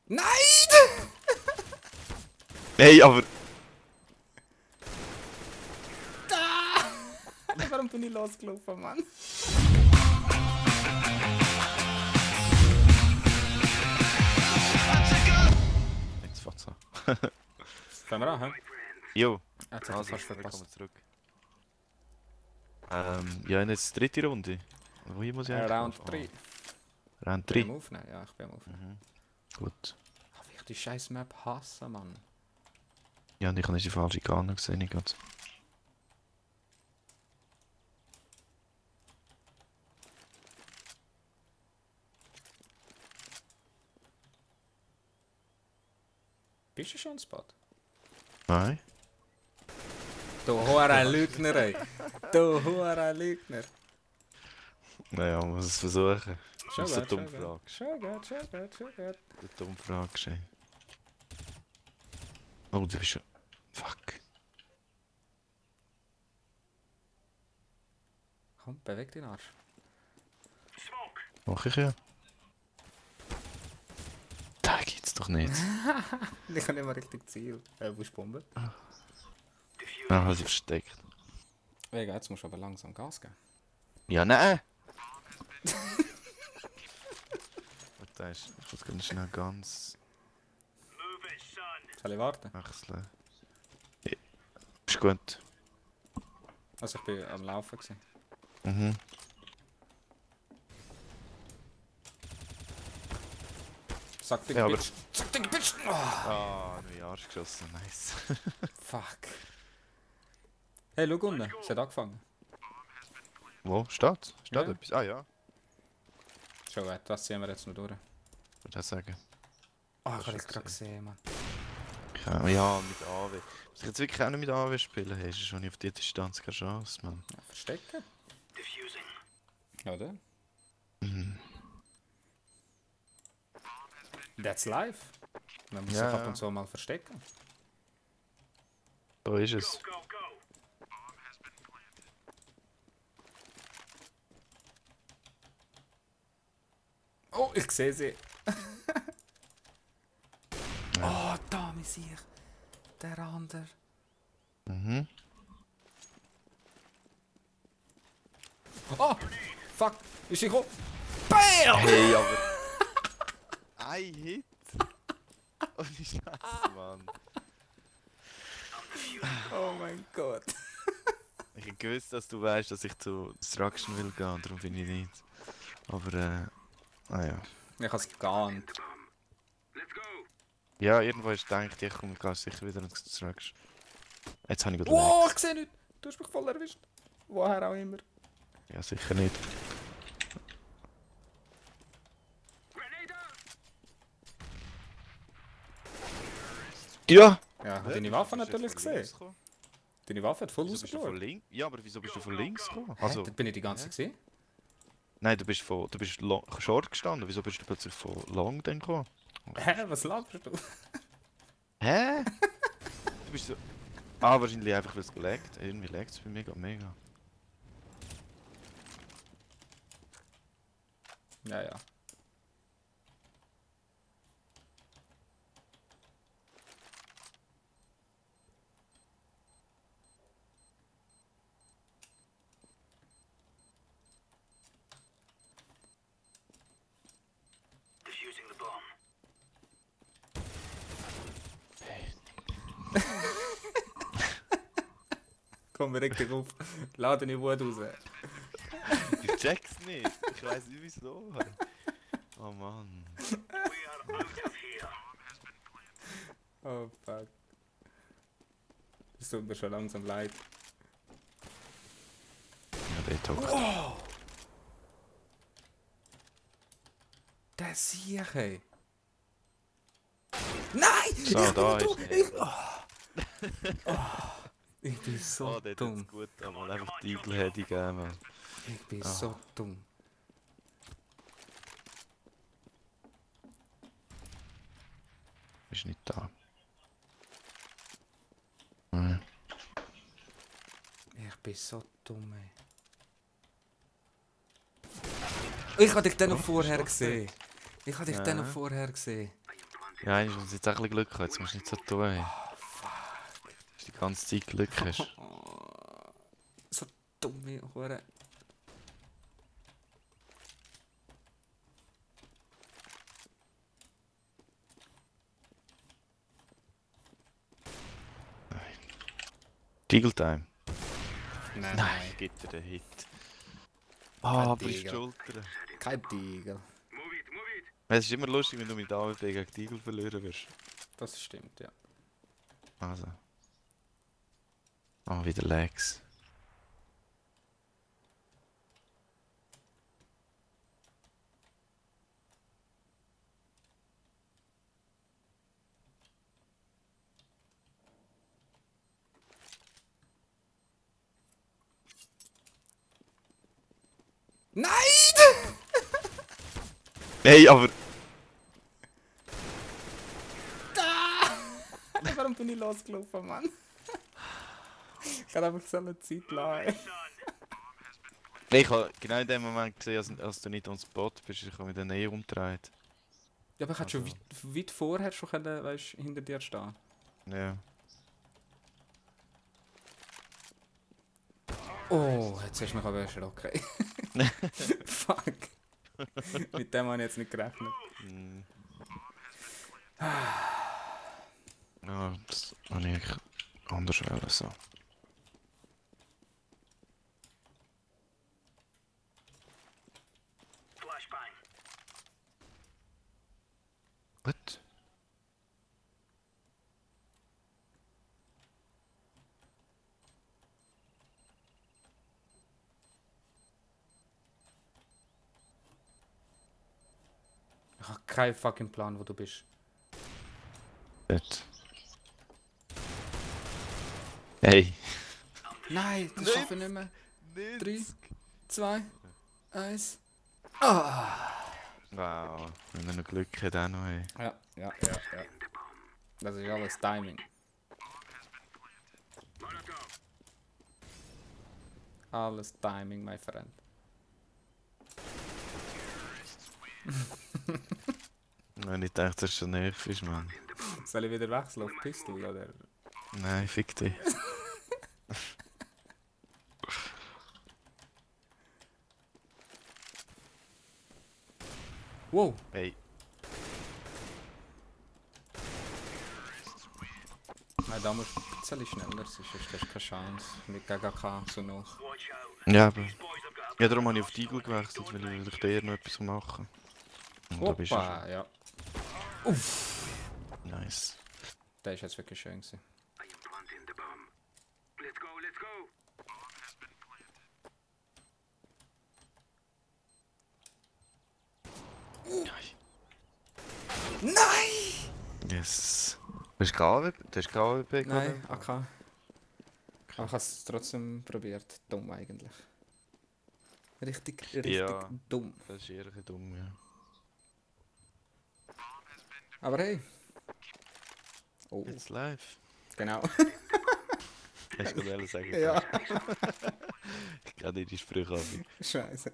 Nein! Hey, aber... Warum bin ich losgelaufen, Mann? Jetzt fährt's an. Fangen wir an, hä? Jo. Jetzt hast du fast willkommen verpasst. zurück. Ja, jetzt die dritte Runde. Wo muss ich eigentlich Round anfangen? 3. Round Bin ich 3? am Aufnehmen? Ja, ich bin am Aufnehmen. Gut. Wie ich die scheiß Map hasse, Mann. Ja, und ich habe nicht die falsche Garne gesehen. Ich grad. Bist du schon im Spot? Nein? Du hoher Lügner, ey. Du hoher Lügner. Naja, man muss es versuchen. Schon Das ist eine gut, dumme schon Frage. gut. Schon gut, schon gut, schon gut. Eine dumme Frage gestellt. Oh, du bist schon... Fuck. Komm, beweg den Arsch. Mach ich ja. Da gibt's doch nicht. Ich habe nicht mal richtig Ziel. Wo ist die Bombe? Ah, hat sie versteckt. Wegen, jetzt musst du aber langsam Gas geben. Ja, nein! Da ist... Ich muss ganz schnell ganz... Soll ich warten? wechseln. Ja. Ist gut. Also ich bin am Laufen gewesen. Mhm. Sag dir, Ja, aber- Bitch! Sag dir, Bitch! Oh, Ah, in den Arsch geschossen. Nice. fuck. Hey, schau unten. Es hat angefangen. Wo? Steht? Steht Ja. etwas? Ah ja. Schon gut, das ziehen wir jetzt noch durch. Würde ich sagen. Oh, ich Das habe ist das gerade gesehen, Mann. Ja, mit AW. Muss ich jetzt wirklich auch nicht mit AW spielen? Hey, ist schon auf die Distanz keine Chance, Mann. Ja, verstecken. Oder? Mhm. That's life. Man muss Ja, sich ab ja. und zu mal verstecken. So ist es. Oh, ich sehe sie. Oh, da ist ich. Der andere. Mhm. Oh, fuck. Ist sie gekommen? BAM! Hey, aber... Ein Hit? Oh, die Scheiße, Mann. Oh mein Gott. Ich hab gewusst, dass du weißt, dass ich zu Destruction will gehen, darum bin ich nicht. Aber, ja. Ich habe es geahnt. Ja, irgendwo ist gedacht, ich komme ganz sicher wieder ins Destruction. Jetzt habe ich gut Wow, ich sehe nichts. Du hast mich voll erwischt. Woher auch immer. Ja, sicher nicht. Ja! Ja, ich habe deine Waffe natürlich gesehen. Deine Waffe hat voll Wieso bist du von rausgeschaut. links? Ja, aber wieso bist du von links gekommen? Also, dort bin ich die ganze Zeit gesehen. Nein, du bist short gestanden. Wieso bist du plötzlich von long dann gekommen? Hä, was laberst du? Hä? Du bist so... Ah, wahrscheinlich einfach, weil es gelaggt. Irgendwie laggt es bei mir gerade mega. Ja, ja. Komm, reg dich auf. Lade deine Wut raus. Ich check's nicht. Ich weiß nicht wieso. Oh Mann. Oh fuck. Es tut mir schon langsam leid. Ja, der taucht. Wow! Der Sieg, ey. Nein! So, da ist Ich bin so Oh, der dumm. tut's gut, aber einfach die Igel hätte ich gegeben, Mann. Ich bin so dumm. Ist nicht da. Nein. Ich bin so dumm, ey. Ich hatte dich dann noch vorher gesehen. Ich hatte dich dann noch vorher gesehen. Ja, ich muss jetzt auch ein bisschen Glück haben. Jetzt musst du nicht so tun. Ey. Dass du die ganze Zeit Glück hast. So dumme Hure. Deagle Time. Nein. Gibt dir den Hit. Kein Ah, aber die Deagle. Schulter. Kein Deagle. Es ist immer lustig, wenn du mit AWP gegen Deagle verlieren wirst. Das stimmt, ja. Also. Ah, wieder Legs. Nein! Hey, aber. Warum bin ich losgelaufen, Mann? Ich kann einfach so eine Zeit lassen. Ich habe genau in dem Moment gesehen, als du nicht on Spot bist, ich habe mich dann eh umgedreht. Ja, aber ich hätte schon Also. weit vorher schon können, weißt, hinter dir stehen. Ja. Oh, jetzt hast du mich aber erschrocken. Fuck. Mit dem habe ich jetzt nicht gerechnet. Hm. Ja, das habe ich anders wollen, so. What? Ich habe keinen fucking Plan, wo du bist. Dort. Hey. Nein, das schaffe ich nicht mehr. 3, 2, 1. Wow, wenn er noch Glück hat, auch noch, ey. Ja. Das ist alles Timing. Alles Timing, my friend. Wenn ich dachte, dass du näher bist, Mann. Soll ich wieder wechseln auf Pistol, oder? Nein, fick dich. Wow! Hey. Nein, da musst du ein bisschen schneller, sonst hast du keine Chance. Mit GGK so noch. Ja, aber... Ja, darum habe ich auf die Eagle gewechselt, weil ich da noch etwas machen. Und da bist du schon. Hoppa, ja. Nice. Der ist jetzt wirklich schön gewesen. Nein! Yes. Du hast KWP Nein, AK. Aber ich habe es trotzdem probiert. Dumm eigentlich. Richtig Ja. dumm. Das ist eher ein bisschen dumm, ja. Aber hey. Oh, It's live. genau. Hast du gerade sagen? Ja. Ich kann nicht die Sprüche haben. Scheiße.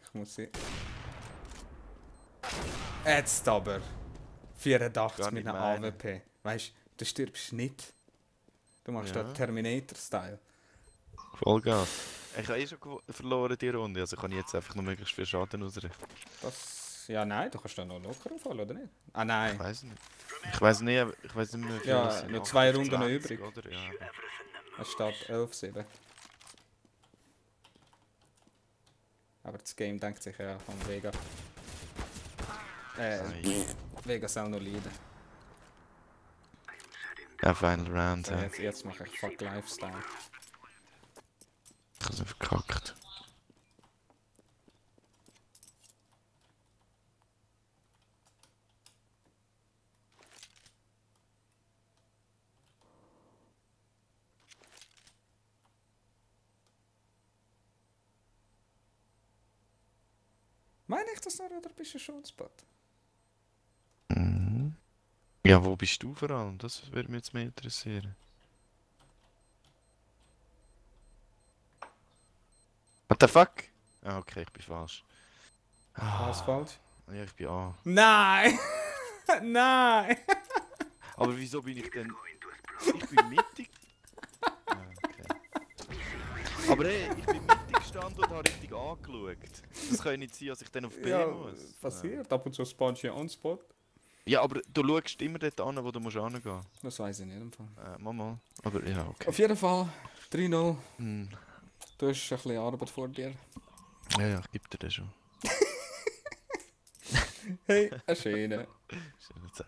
Ich muss sie. Jetzt aber. 84 Gar mit nicht einer meinen. AWP. Weißt du, du stirbst nicht. Du machst Ja. da Terminator-Style. Vollgas. Ich habe eh schon verloren die Runde, also kann ich jetzt einfach noch möglichst viel Schaden ausrichten. Das. Ja, nein, du kannst da noch locker aufholen, oder nicht? Ah, Ich nein. weiß nicht. Ich weiß nicht, ich weiß nicht mehr, wie Ja, es sind. noch 2 Runden 28, übrig. Oder? Ja, aber Es steht 11-7. Aber das Game denkt sich ja von Vega. nein. Vega soll noch leiden. Ja, Final Round. So, Ja. jetzt mache ich Fuck Lifestyle. Ich habe es verkackt. Meine ich das noch oder bist du schon Spot? Mhm. Ja, wo bist du vor allem? Das würde mich jetzt mehr interessieren. What the fuck? Ah, okay, ich bin falsch. Was falsch? Ja, ich bin A. Nein! Nein! Aber wieso bin ich denn... Ich bin mittig... Ah, okay. Aber ey, ich bin mittig gestanden und habe richtig angeschaut. Das kann ja nicht sein, dass ich dann auf B Ja, muss. passiert. Ab und zu spawnst du ja on spot. Ja, aber du schaust immer dort an, wo du musst hingehen. Das weiß ich nicht im Fall. Mama. Aber ja, okay. Auf jeden Fall 3-0. Hm. Du hast ein bisschen Arbeit vor dir. Ja, ich gebe dir das schon. Hey, eine schöne. Schöne Zeit.